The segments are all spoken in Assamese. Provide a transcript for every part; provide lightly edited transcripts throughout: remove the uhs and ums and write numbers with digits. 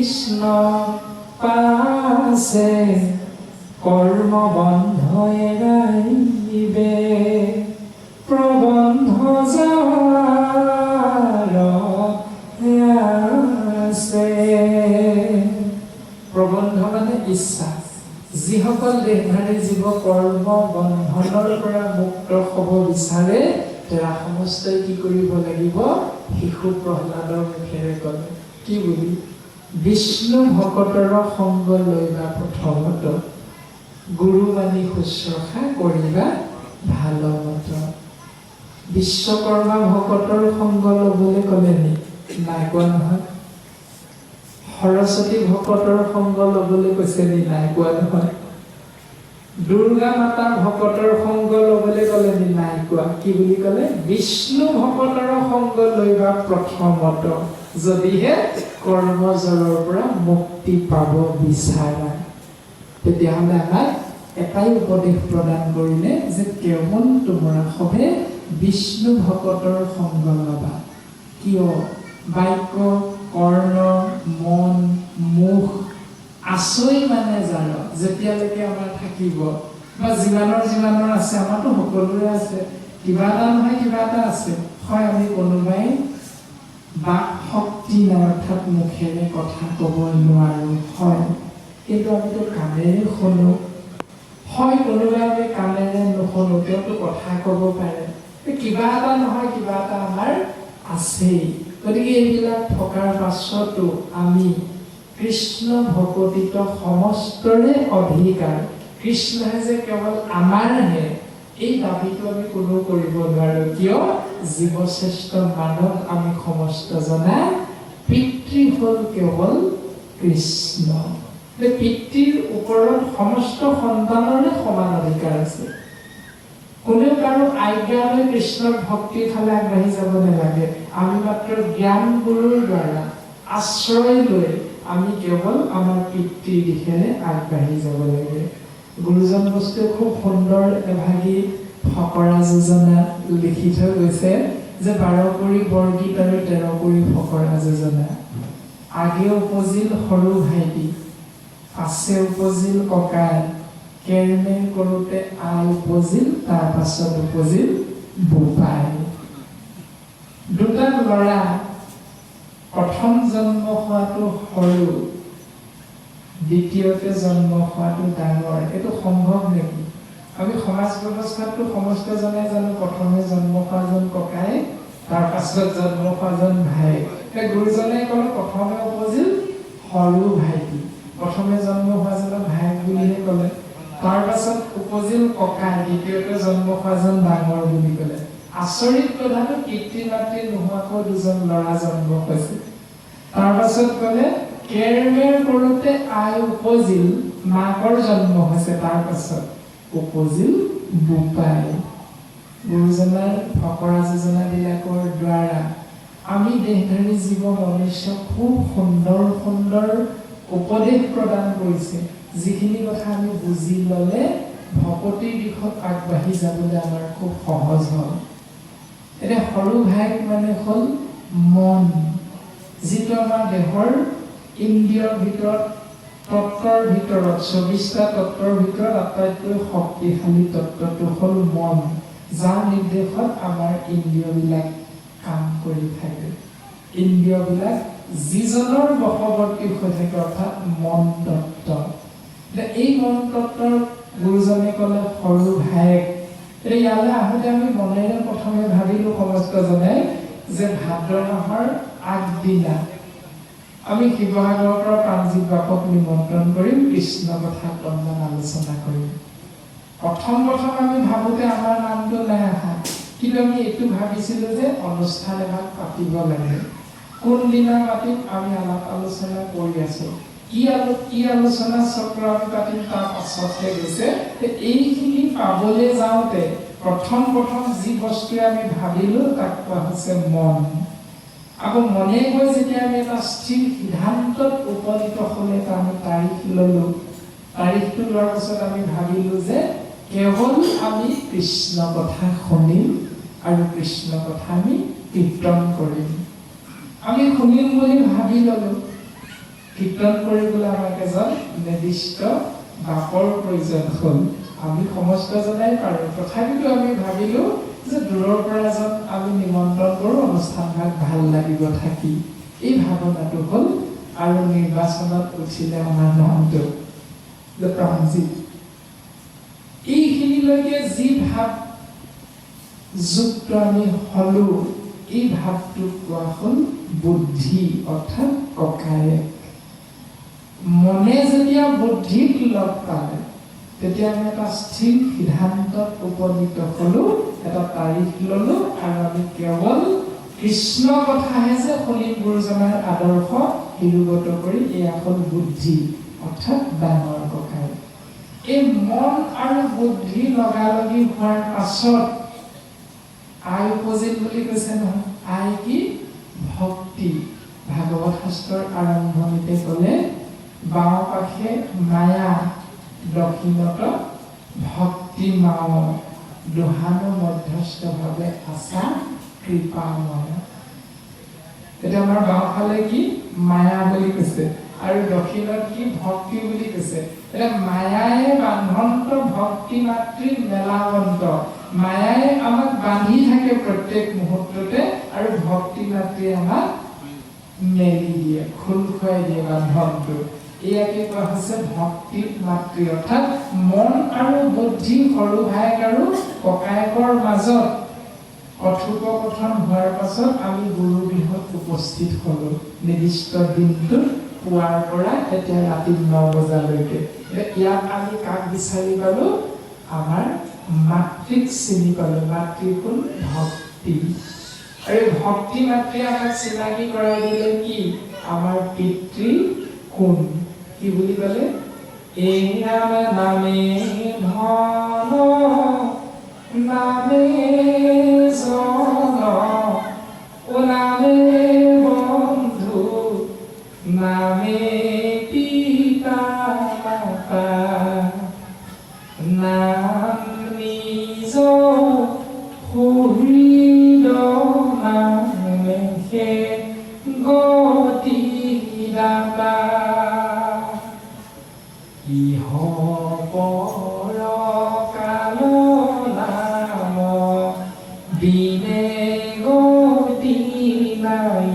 কৃষ্ণ পাছে কৰ্মবন্ধ এৰাইবে, প্ৰবন্ধ যাৰ আছে। প্ৰবন্ধ মানে ইচ্ছা। যিসকল দেহধাৰী জীৱ কৰ্ম বন্ধনৰ পৰা মুক্ত হ'ব বিচাৰে, তেৰা সমস্তই কি কৰিব লাগিব? শিশু প্ৰহ্লাদৰ মুখেৰে ক'লে কি বুলি? বিষ্ণু ভকতৰ সংগ লৈবা প্ৰথমত, গুৰু মানি শুশ্ৰূষা কৰিবা ভাল মত। বিশ্বকৰ্মা ভকতৰ সংগ ল'বলৈ ক'লে নি? নাই কোৱা নহয়। সৰস্বতী ভকতৰ সংগ ল'বলৈ কৈছে নি? নাই কোৱা নহয়। দুৰ্গা মাতাৰ ভকতৰ সংগ ল'বলৈ ক'লে নি? নাই কোৱা। কি বুলি ক'লে? বিষ্ণু ভকতৰ সংগ লৈবা প্ৰথমত, যদিহে কৰ্মজৰৰ পৰা মুক্তি পাব বিচাৰা। তেতিয়াহ'লে আমাক এটাই উপদেশ প্ৰদান কৰিলে যে কেৱল তোমৰা সবে বিষ্ণু ভকতৰ সংগ ল'বা। কিয়? বাক্য, কৰ্ণ, মন, মুখ আছই মানে যাৰ, যেতিয়ালৈকে আমাৰ থাকিব বা যিমানৰ যিমানৰ আছে, আমাৰতো সকলোৰে আছে, কিবা এটা নহয় কিবা এটা আছে। হয়, আমি কোনোবাই বাক শক্তি নাই, অৰ্থাৎ মুখেৰে কথা ক'ব নোৱাৰো হয়, কিন্তু আমিতো কাণেৰে শুনো। হয়, কোনোবাই আমি কাণেৰে নুশুনো, তেওঁতো কথা ক'ব পাৰে। কিবা এটা নহয় কিবা এটা আমাৰ আছেই। গতিকে এইবিলাক থকাৰ পাছতো আমি কৃষ্ণ ভকতিত সমস্তৰে অধিকাৰ, কৃষ্ণহে যে কেৱল আমাৰহে, এই দাবীটো আমি কোনো কৰিব নোৱাৰো। কিয়? জীৱশ্ৰেষ্ঠ মানৱ আমি সমস্ত জনা পিতৃ হ'ল কেৱল কৃষ্ণ। পিতৃৰ ওপৰত সমস্ত সন্তানৰে সমান অধিকাৰ আছে। কোনেও কাৰো আজ্ঞা লৈ কৃষ্ণৰ ভক্তিৰ ফালে আগবাঢ়ি যাব নালাগে। আমি মাত্ৰ জ্ঞান গুৰুৰ দ্বাৰা আশ্ৰয় লৈ আমি কেৱল আমাৰ পিতৃৰ দিশেৰে আগবাঢ়ি যাব লাগে। গুৰুজন বস্তুৱে খুব সুন্দৰ এভাগি ফকৰা যোজনা লিখি থৈ গৈছে যে 12 কুৰি বৰগীত আৰু 13 কুৰি ফকৰা যোজনা। আগে উপজিল সৰু ভাইটি, পাছে উপজিল ককাই, কেৰমেৰ কৰোঁতে আই উপজিল, তাৰ পাছত উপজিল বোপাই। দুটা ল'ৰা, প্ৰথম জন্ম হোৱাটো সৰু, দ্বিতীয়তে জন্ম হোৱাটো ডাঙৰ, এইটো সম্ভৱ নেকি? আমি সমাজ ব্যৱস্থাতটো সমস্ত জনে জানো প্ৰথমে জন্ম হোৱাজন ককাই, তাৰ পাছত জন্ম হোৱাজন ভাই। এতিয়া গুৰুজনে ক'লে প্ৰথমে উপজিল সৰু ভাইটি, প্ৰথমে জন্ম হোৱাজনক ভায়েক বুলিহে ক'লে। তাৰ পাছত উপজিল ককাই, দ্বিতীয়তে জন্ম হোৱাজন ডাঙৰ বুলি ক'লে। আচৰিত কথাটো, পিতৃ মাতৃ নোহোৱাকৈ দুজন ল'ৰা জন্ম হৈছে। তাৰ পাছত ক'লে কেৰমেৰ কৰোঁতে আই উপজিল, মাকৰ জন্ম হৈছে, তাৰ পাছত উপজিল বোপাই। গুৰুজনাৰ ফকৰা যোজনাবিলাকৰ দ্বাৰা আমি দেহধাৰী জীৱ মনুষ্যক খুব সুন্দৰ সুন্দৰ উপদেশ প্ৰদান কৰিছে, যিখিনি কথা আমি বুজি ল'লে ভকতিৰ দিশত আগবাঢ়ি যাবলৈ আমাৰ খুব সহজ হয়। এতিয়া সৰু ভাইক মানে হ'ল মন, যিটো আমাৰ দেহৰ ইন্দ্ৰিয়ৰ ভিতৰত, তত্ত্বৰ ভিতৰত, 24টা তত্ত্বৰ ভিতৰত আটাইতকৈ শক্তিশালী তত্ত্বটো হ'ল মন, যাৰ নিৰ্দেশত আমাৰ ইন্দ্ৰিয়বিলাক কাম কৰি থাকে। ইন্দ্ৰিয়বিলাক যিজনৰ বশৱৰ্তী হৈ থাকে, অৰ্থাৎ মন তত্ত্ব। এতিয়া এই মন তত্ত্বৰ গুৰুজনে ক'লে সৰু ভায়েক। এতিয়া ইয়ালৈ আহোঁতে আমি মনেৰে প্ৰথমে ভাবিলো সমস্তজনে যে ভাদ্ৰ মাহৰ আগদিনা আমি শিৱসাগৰৰ পৰা প্ৰাণজিৎ বাপক নিমন্ত্ৰণ কৰিম, কৃষ্ণ কথা অকণমান আলোচনা কৰিম। প্ৰথম প্ৰথম আমি ভাবোতে আমাৰ নামটো নাই অহা, কিন্তু আমি এইটো ভাবিছিলো যে অনুষ্ঠান এভাগ পাতিব লাগে। কোনদিনা পাতিম আমি আলাপ আলোচনা কৰি আছো। কি আলোচনা চক্ৰ আমি পাতিম তাৰ পাছতহে গৈছে। এইখিনি পাবলৈ যাওঁতে প্ৰথম প্ৰথম যি বস্তুৱে আমি ভাবিলো তাক কোৱা হৈছে মন। আকৌ মনে গৈ যেতিয়া আমি এটা স্থিৰ সিদ্ধান্তত উপনীত হ'লে এটা আমি তাৰিখ ললো। তাৰিখটো লোৱাৰ পাছত আমি ভাবিলো যে কেৱল আমি কৃষ্ণ কথা শুনিম আৰু কৃষ্ণ কথা আমি কীৰ্তন কৰিম। আমি শুনিম বুলি ভাবি ললো। কীৰ্তন কৰিবলৈ আমাক এজন নিৰ্দিষ্ট বাপৰ প্ৰয়োজন হ'ল। আমি সমস্তজনাই পাৰোঁ, তথাপিতো আমি ভাবিলোঁ যে দূৰৰ পৰা এজন আমি নিমন্ত্ৰণ কৰোঁ, অনুষ্ঠানভাগ ভাল লাগিব থাকি। এই ভাৱনাটো হ'ল আৰু নিৰ্বাচনত উঠিলে আমাৰ নামটো যে প্ৰাণজিত। এইখিনিলৈকে যি ভাৱ যুক্ত আমি হলো, এই ভাৱটোক কোৱা হ'ল বুদ্ধি, অৰ্থাৎ ককায়েক। মনে যেতিয়া বুদ্ধিক লগ পালে, তেতিয়া আমি এটা স্থিৰ সিদ্ধান্তত উপনীত হলো, এটা তাৰিখ ললো আৰু আমি কেৱল কৃষ্ণ কথাহে যে শুনিম, গুৰুজনাৰ আদৰ্শ শিৰোগত কৰি। এয়া হ'ল বুদ্ধি, অৰ্থাৎ ডাঙৰ ককায়েক। এই মন আৰু বুদ্ধি লগালগি হোৱাৰ পাছত আই উপজিল বুলি কৈছে নহয়। আই কি? ভক্তি। ভাগৱত শাস্ত্ৰৰ আৰম্ভণিতে ক'লে, বাওঁ পাশে মায়া, দক্ষিণত ভক্তি মাও, দুহানো মধ্যস্থভাৱে আছা কৃপাময়। এতিয়া আমাৰ বাওঁফালে কি? মায়া বুলি কৈছে আৰু দক্ষিণত কি? ভক্তি বুলি কৈছে। এতিয়া মায়াই বান্ধন্ত, ভক্তি মাতৃ মেলাৱন্ত। মায়াই আমাক বান্ধি থাকে প্ৰত্যেক মুহূৰ্ততে আৰু ভক্তি মাতৃয়ে আমাক মেলি দিয়ে, খোল খুৱাই দিয়ে বান্ধনটো। ইয়াকে কোৱা হৈছে ভক্তি মাতৃ। অৰ্থাৎ মন আৰু বুদ্ধি সৰু ভায়েক আৰু ককায়েকৰ মাজত কথোপকথন হোৱাৰ পাছত আমি গুৰু গৃহত উপস্থিত হলো নিৰ্দিষ্ট দিনটোত পুৱাৰ পৰা এতিয়া ৰাতি 9 বজালৈকে। এতিয়া ইয়াত আমি কাক বিচাৰি পালো? আমাৰ মাতৃক চিনি পালো। মাতৃ কোন? ভক্তি। আৰু এই ভক্তি মাতৃয়ে আমাক চিনাকি কৰাই দিলে কি? আমাৰ পিতৃ কোন, কি বুলি ক'লে? এই ৰাম নামে ধন, নামে জন, ও নামে বন্ধু, নামে পিতা মাতা, নাম নিজ সুহৃদ, নামে সে গতি দাতা। ইহ পৰ কাল নাম বিনে গতি নাই,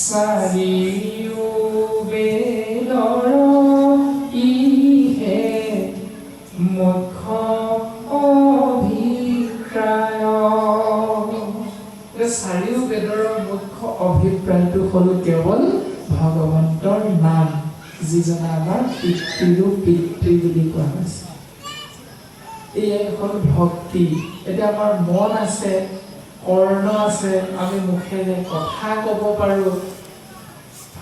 চাৰিও বেদৰ ইহে মুখ্য অভিপ্ৰায়। এই চাৰিও বেদৰ মুখ্য অভিপ্ৰায়টো হ'ল কেৱল ভগৱন্তৰ নাম, যিজনে আমাৰ পিতৃৰো পিতৃ বুলি কোৱা হৈছে। এয়াই হ'ল ভক্তি। এতিয়া আমাৰ মন আছে, কৰ্ণ আছে, আমি মুখেৰে কথা ক'ব পাৰোঁ।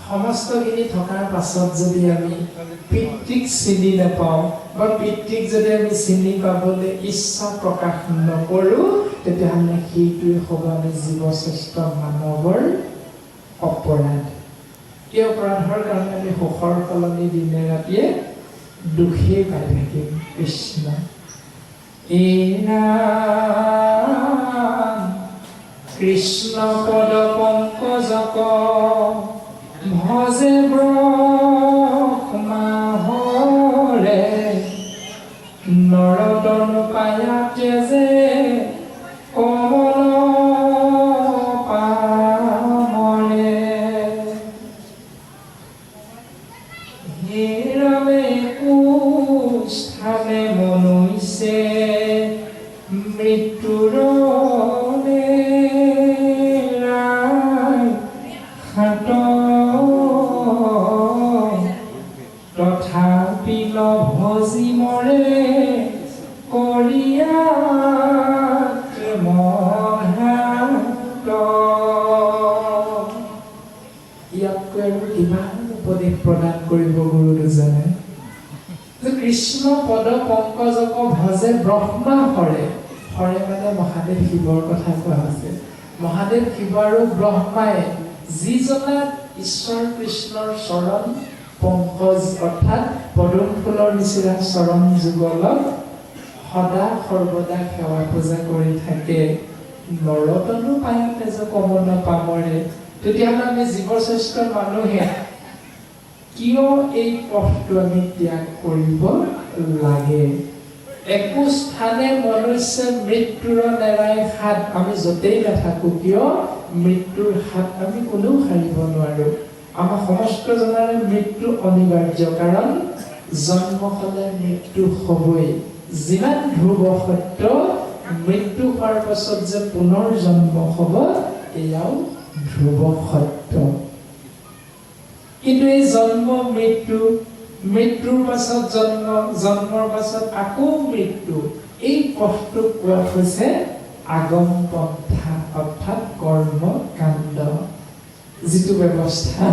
সমস্তখিনি থকাৰ পাছত যদি আমি পিতৃক চিনি নাপাওঁ বা পিতৃক যদি আমি চিনি পাবলৈ ইচ্ছা প্ৰকাশ নকৰোঁ, তেতিয়াহ'লে সেইটোৱে হ'ব আমি জীৱশ্ৰেষ্ঠ মানৱৰ অপৰাধ। এই অপৰাধৰ কাৰণে আমি সুখৰ সলনি দিনে ৰাতিয়ে দুখেই পাই থাকিম। কৃষ্ণ। এই ৰাম কৃষ্ণ পদ পংকজক ভজে ব্ৰহ্মা হৰে, নৰতনু পায়া তেজে কমল পামৰে। হে ৰামে স্থানে মনুষ্যে মৃত্যুৰ নেড়াই হাত, তথাপি নভজি মৰে কৰিয়া আত্মঘাত। ইয়াতকৈ আৰু কিমান উপদেশ প্ৰদান কৰিব গুৰু দুজনে যে কৃষ্ণ পদ পংকজক ভজে ব্ৰহ্মা হৰে। হৰে মানে মহাদেৱ শিৱৰ কথা কোৱা হৈছে। মহাদেৱ শিৱ আৰু ব্ৰহ্মাই যিজনা ঈশ্বৰ কৃষ্ণৰ চৰণ পংকজ, অৰ্থাৎ পদুম ফুলৰ নিচিনা চৰণ যুগলক সদা সৰ্বদা সেৱা পূজা কৰি থাকে, নৰতনু পায় তেজ কমল পামৰে, তেতিয়াহ'লে আমি জীৱশ্ৰেষ্ঠ মানুহে কিয় এই পথটো আমি ত্যাগ কৰিব লাগে? একো স্থানে মনুষ্য মৃত্যুৰ নেৰাই হাত। আমি য'তেই নাথাকো কিয়, মৃত্যুৰ হাত আমি কোনেও সাৰিব নোৱাৰো। আমাৰ সমস্ত জনাৰে মৃত্যু অনিবাৰ্য, কাৰণ জন্ম হ'লে মৃত্যু হ'বই। যিমান ধ্ৰুৱ সত্য, মৃত্যু হোৱাৰ পাছত যে পুনৰ জন্ম হ'ব, এয়াও ধ্ৰুৱ সত্য। কিন্তু এই জন্ম মৃত্যু, মৃত্যুৰ পাছত জন্ম, জন্মৰ পাছত আকৌ মৃত্যু, এই পথটোক কোৱা হৈছে আগম পন্থা, অৰ্থাৎ কৰ্মকাণ্ড যিটো ব্যৱস্থা।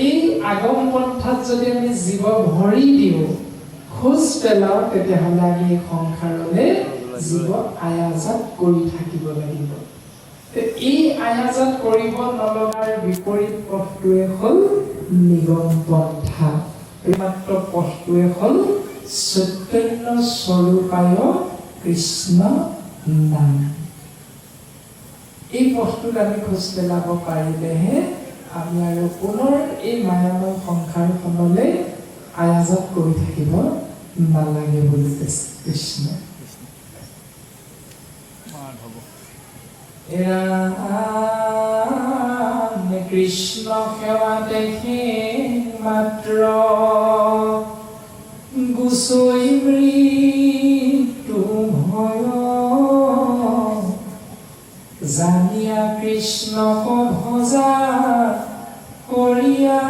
এই আগম পন্থাত যদি আমি জীৱ ভৰি দিওঁ, খোজ পেলাওঁ, তেতিয়াহ'লে আমি এই সংসাৰলৈ জীৱ আয়াজাত কৰি থাকিব লাগিব। এই আয়াজাত কৰিব নলগাৰ বিপৰীত পথটোৱে হ'ল নিগম পন্থা। এইমাত্ৰ পথটোৱে হ'ল চৈতন্য স্বৰূপায় কৃষ্ণ নাম। এই পথটোত আমি খোজ পেলাব পাৰিলেহে আমি আৰু পুনৰ এই মায়াময় সংসাৰখনলৈ আয়াজাত কৰি থাকিব নালাগে বুলি কৈছে কৃষ্ণ। মাধৱ। ৰাম কৃষ্ণ সেৱা দেখি মাত্ৰ গুচৈ মৃত্যু ভয়, জানিয়া কৃষ্ণক ভজা কৰিয়া